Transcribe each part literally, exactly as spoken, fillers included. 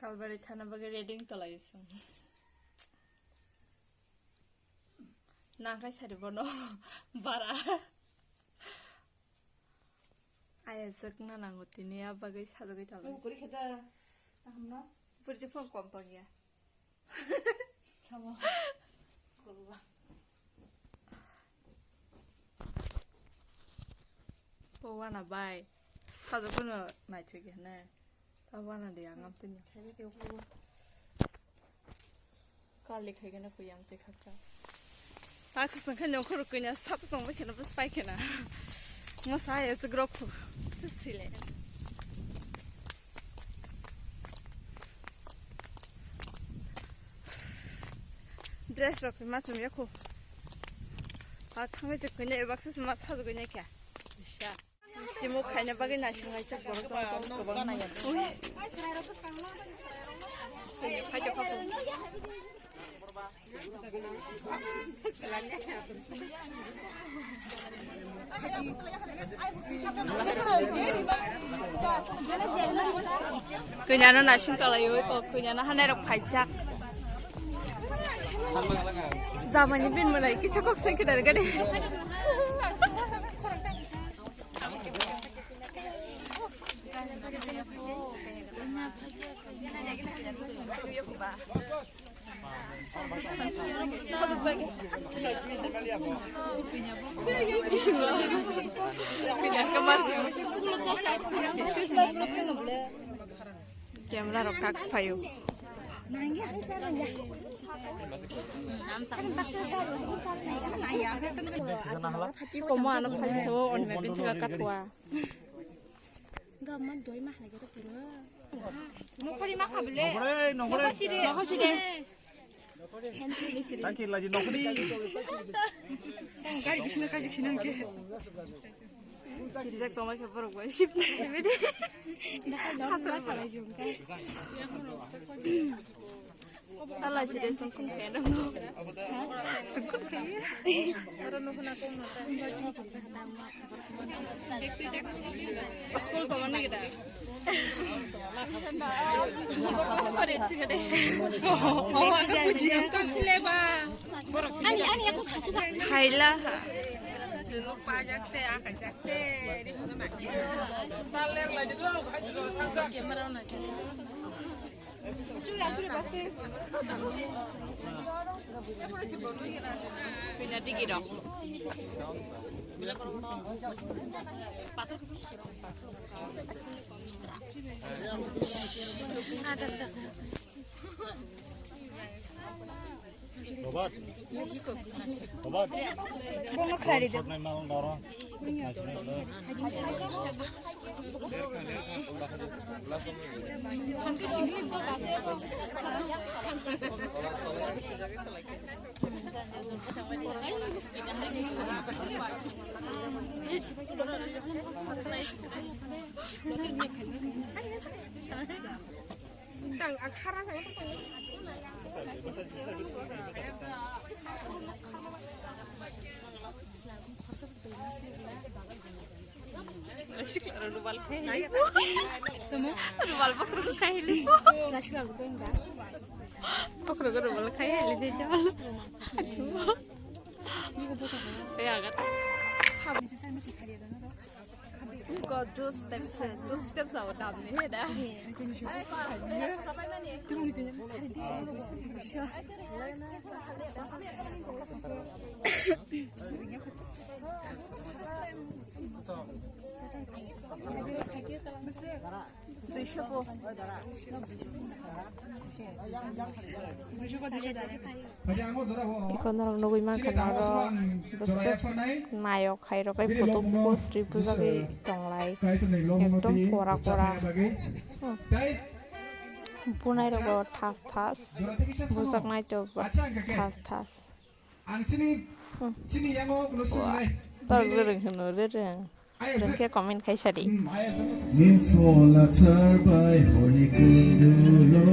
Salbari thana bagwi ready wng tolai song. Nangkai sari bono bara. Aya jwk na nango tini a bagwi sajagwi tolai. Kuri kheda. Taham no. Purji phone kom tong ya. Samo. Kurwa. O wana bai. Sajagwi no naithok ya ne. Ta wana de ang amtini. Kali khai gana kuyang te khaksa. Taksa sangkha nyongkhor kuina sat tong bai khena bus pai khena. Mo sa ya se grok khu. Sile. Dress rok ma chum ya khu. A thangwi chuk kuina e baksa ma sa kuina kya. Sha. Timo khaina bagwi naising naising borok tong tong kwbangma. Ui. Khaito khato. Kanya no naising tolai ui kok kanya no hanai rok phaijak. Jamani bin manai kisa kok sai khedar gani. Camera rok tax payo. Iko mo ano phai so on me bin thika katwa. Gamma doi ma halai gata pura. Nokori ma khabile. Nokori, nokori. Nokori side. Nokori side. Taki laji nokori. Gari bisina kaji sinang ke. Kijak tongma khe borok bai sip nai bidi. Dakha dor ma salai jum kai. Tala side songkhun khe dong. Songkhun khe. Oro nukuna kong mata. School tongma nai da. Sorry, thik ase. Oh, oh, aku buji, aku sileba. Ani, ani, aku sasuka. Khaila ha. Nung pajak se, akajak se. Camera on. Pina digi rok. Robert. Robert. Bono khari de. Rubal khai hili. Rubal bokrok khai hili. Bokrok rubal khai hili de jabal. Ei agat. Ko juice tepse, juice tepse abo dam ni he da. Iko norok nugwi mankha norok bwswk nayok hai rok hai photo post rwi bujagwi tonglai ekdom kora kora. Hmm. Bunai rogo thas thas bujaknai to thas thas. Ang sini, hmm, sini yango kuno sujnai. Tor rwrwng hwno rwrwng. Rwngkhe comment khai sadi. Info lathar bai horni kundulo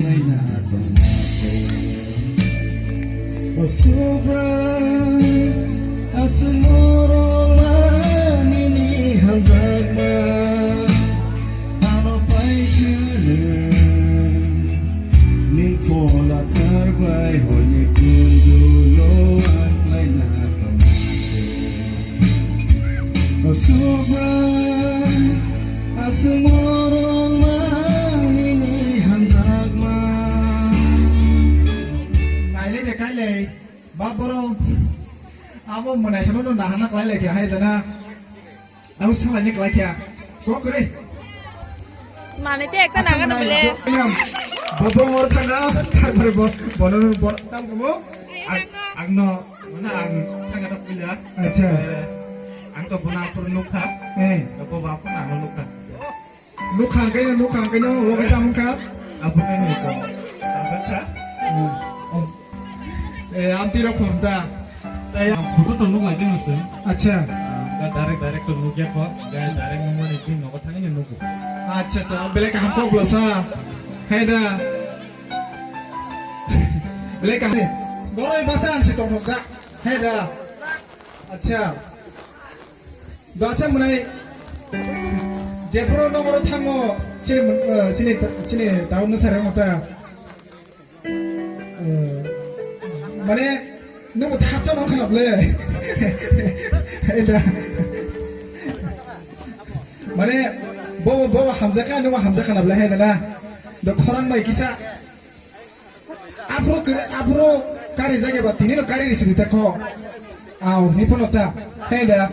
naina tongmani. O Subra, asmoro manini hamjakma, ano pai khwlwng. Mwnai sono no nahana klai lai kha hai dana. Ang swng lai ni klai kha. Kok re. Mane te ekta nagano bole. Bo bo ngor thanga. Tarpore bo bo no bo tam ko. Ang no mana ang thanga to pila. Acha. Ang to bona pur nukha. Eh. Bo ba pur ang nukha. Nukhang kaino, nukhang kaino, loge tamo kha. Abo kaino ko. Tamo kha. Eh, amtwi rok phone ta. Tei ang photo to nuk lai tong se. Acha. Da direct, direct to nuk ya ko. Da direct nuk mani tin nogo thangni nuk. Acha, acha. Belai kaham kok bwlasa. Hai da. Belai kaham. Boroi basa ang si tong thok da. Hai da. Acha. Docha mwnai jephuru nokoro thango chini mwn-, eh, chini, chini taun no sari mata. Eh, mane nungbo thapsa nong khanap le. Eda. Mane bo, bo hamjaka, nungbo hamjaka nap le hai na. Do khorang bai kisa. Aphuru kar-, aphuru kari jage ba tini no kari risi rita ko. Au, ni pono ta. Hei da.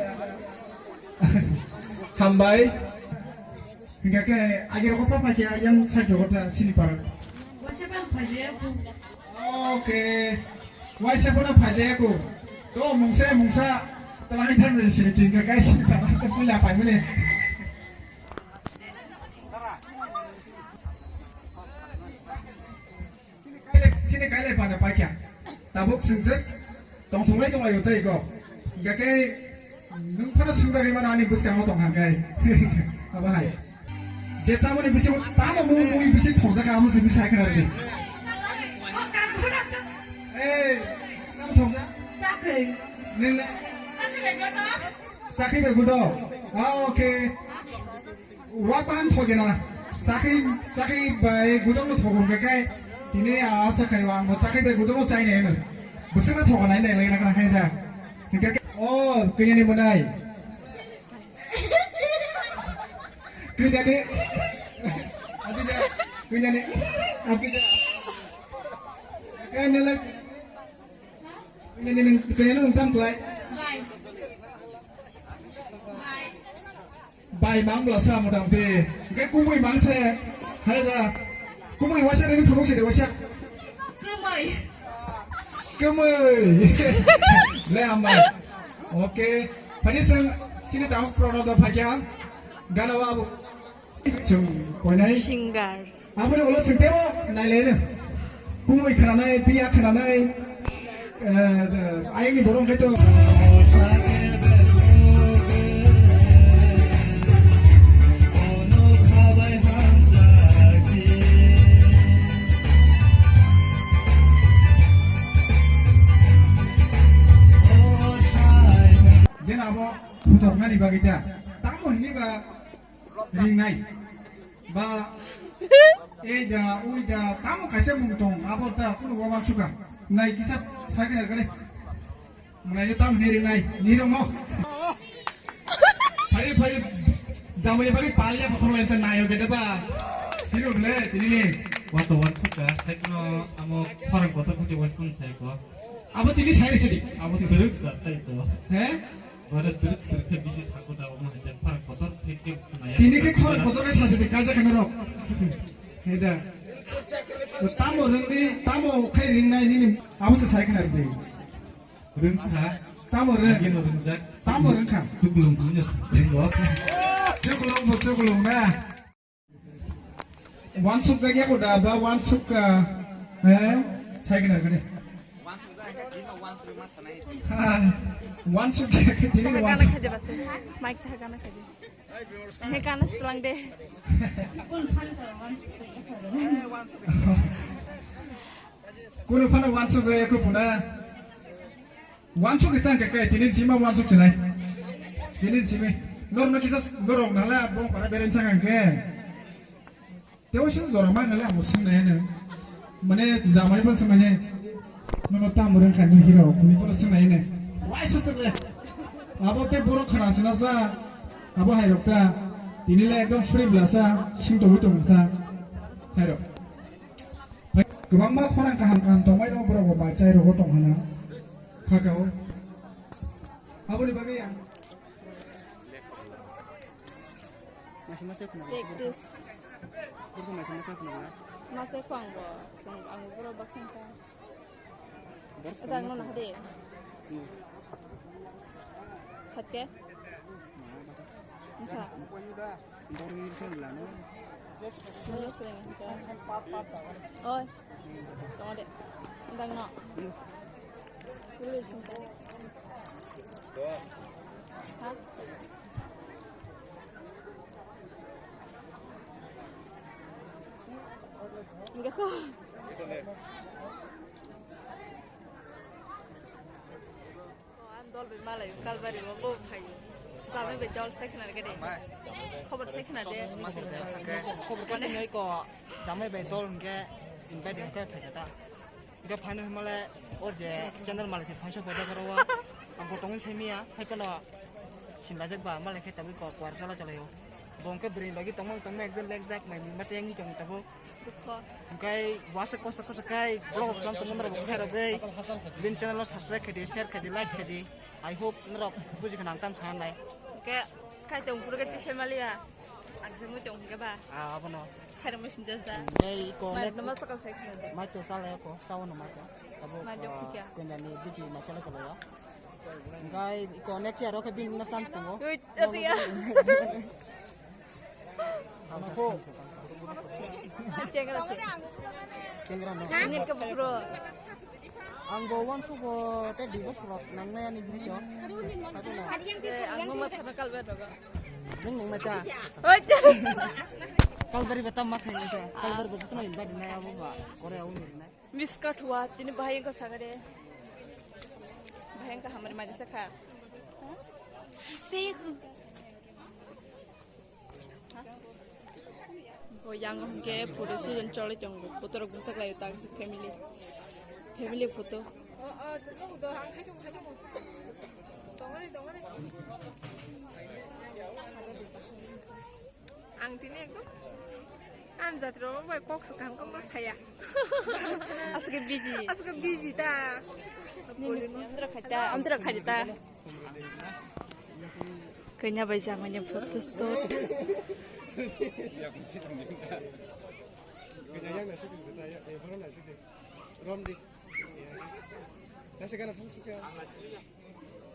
Hambai. Hingga ke agi roko papa ke ayang sa jogo ta sini para. Waisa bang phaje aku. Okay. Waisa pona phaje aku. To mungsa mungsa telah hingga risi rita hingga kai sini para. Pula pai mene. Sini kailai, sini kailai pada paikha. Tabuk singjes tong thunglai tong layo tei go. Hingga khe nwng phano singdari mano ani bwskango tong hang kai. Aba hai. Je samoni bisi tamo mu mu bisi thongja ka amo sini sai khna ri. Ei, nam thongja. Chakri. Neng. Chakri be gudo. Ah, okay. Wa pan thogena. Sakhi, sakhi bai gudang no thogo ke kai. Tini a sa khai wa mo sakhi bai gudang no chai ne no. Busana thogo nai ne le na kai da. Hingga ke, oh, kini ni munai. Kini ni. Abi da. Kini ni. Abi da. Kai ne le. Kini ni, kini ni tam klai. Bai mang bla sa motamti. Hingke kumui mang se. Hai da. Kumui waisa nini phunuk se de waisa. Kumui. Kumui. Le amai. Okay. Pani sang sini tahok prono da phakya. Gana wa. Chung koinai. Singer. Aboni ulo sing tebo nailaino. Kumui khwnanai, piya khwnanai, eh, ayangni borok hwnkhe to. Jeno abo phutornani bagwi ta. Tamo hwnwi ba ringnai. Ba, ei da, ui da, tamo kaisa mung tong, abo da, kunu wawan suka. Nai kisa sakhe kare. Mwnai tam ni ringnai, ni rong no. Phai, phai, jamai bagi palya pakhor lai ta nayo gede ba. Hero le, tini le. Wato wan suka, sai kuno amo khorang kotor kuti wan kun sai ko. Abo tini sai sidi. Abo tini sa tai to. He? Oro twrwk twrwk khe bisi sako da, omo hai khe khorang kotor khe khe naya. Tini khe khorang kotor khe saja de kaja khana rok. He da. Tamo rwngni, tamo khai ringnai nini abo se sai khana rwdi. Rwngkha. Tamo rwng. Agino rwngjak. Tamo rwngkha. Chuklung punya rwngok. Chuklung bo chuklung na. Wansuk jagya ko da ba wansuk ka, eh, sai gana gane. Ha, wansuk jagya ke tini wansuk. Mic tha gana khaidi. He gana strong de. Kunu phano wansuk jagya ko puna. Wansuk ni tang khe tini jima wansuk sinai. Tini jimi. Nor no kisa norok nala bong para beren thang ang khe. Tewa sini jora ma nala mo sing nai ne. Mane jamai pa sing nai. Nono tam reng kha ni hero ni pa sing nai ne. Wai sa sa le. Abo te borok khana sina sa. Abo hai rok ta. Tini le ekdom free bla sa sing to hui tong kha. Hai rok. Kwbangma khorang kaham kaham tongmai no borok bo bai chai rogo tong hana. Khakao. Aboni bagwi ang. Masa masa khuna. Practice. Burko masa masa khuna. Masa kho ang bo, song ang boro bakhin kha. Dang no nahade. Satke? Engkha. Oi. Tong de. Dang no. Dulu singka. Ha? Enggak kok. An dol bai malai kalbari bo bo phaio. Jamai bai dol sai khna de. Khobor sai khna de. Khobor kani noi ko jamai bai dol hwnkhe invite hwnkhe phaikha ta. Hwnkhe phaino himale o je channel malik phaisa phaida karo wa. Ang bo tongwi sai miya hai pano sinlajak ba malai khe tabuk ko kwar chala chalai o. Bo hwnkhe bwrwi logi tongmang tongmang ekjon lek jak mai masa yang ni tong tabuk. Dukho. Hwnkhe wasa kosa kosa khai vlog khlam tong norok khai rogwi. Bin channel no subscribe khai di, share khai di, like khai di. I hope norok buji khna ang tam sa nai. Hwnkhe khai tong purge tisai maliya. Ang se mui tong hwnkhe ba. Ah, abono. Khairok mui sinjak ja. Hwnkhe iko mai nek no ma sakal sai khna de. Mai to chala ko, sao no mai to. Tabuk, mai jok ah, khikya. Konyani bidi mai chala ko ya. Hwnkhe iko next year o khe bini no chance tongo. Ui, atiya. Chengra se. Chengra no. Ini ke bro. Ang bo wan su bo te di bos rok nang na ni ni cho. Kata na. Eh, ang mo matha na kalber rogo. Nung nung mata. Oi. Kalbari bata matha ni sa. Kalbar bo jitno invite na abo ba. Kore au ni na. Miss Kathua, tini bahai engka sagade. Bahai engka hamari mari sakha. Sih. Bo yang hwnkhe photo season choli tongo. Photo rok bwsak lai ta family. Family photo. Ang tini ekdom ang jatro bai kok swkang kok saya. Aswk busy. Aswk busy ta. Amtra khaita. Amtra khaita. Kanya bai jamani photo shoot. Rom di. Nasi kana thang suka.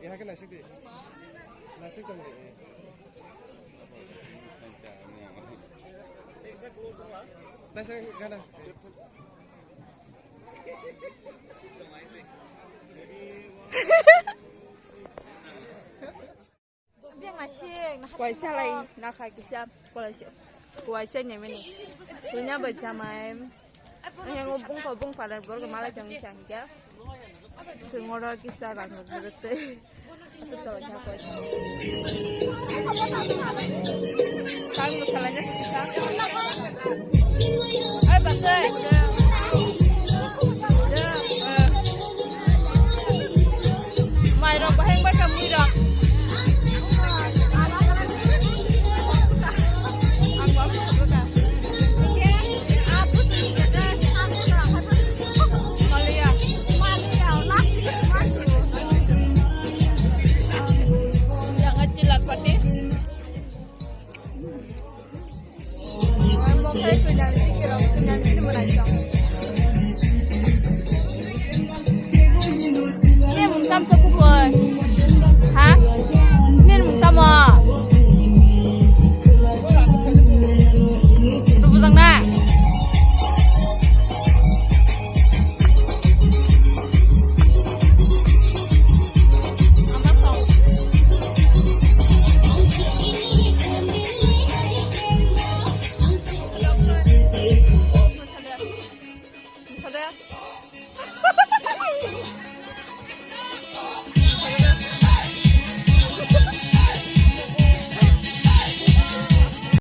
Ya kana sidi. Nasi kana. Nasi kana. Kuaisa lai nakha kisa kuaisa kuaisa nyemeni. Kunya bai chamai. Yang bungko bung pada gor malai jang jang ya. Sengora kisa rang gor te. Suto ya kuaisa. Kang salanya kisa. Ai basa. Mai rok bahai bai ka mui rok. Malia. Malia. Last week is March. Yang kecil apa deh? Ni mungkam sa kuku.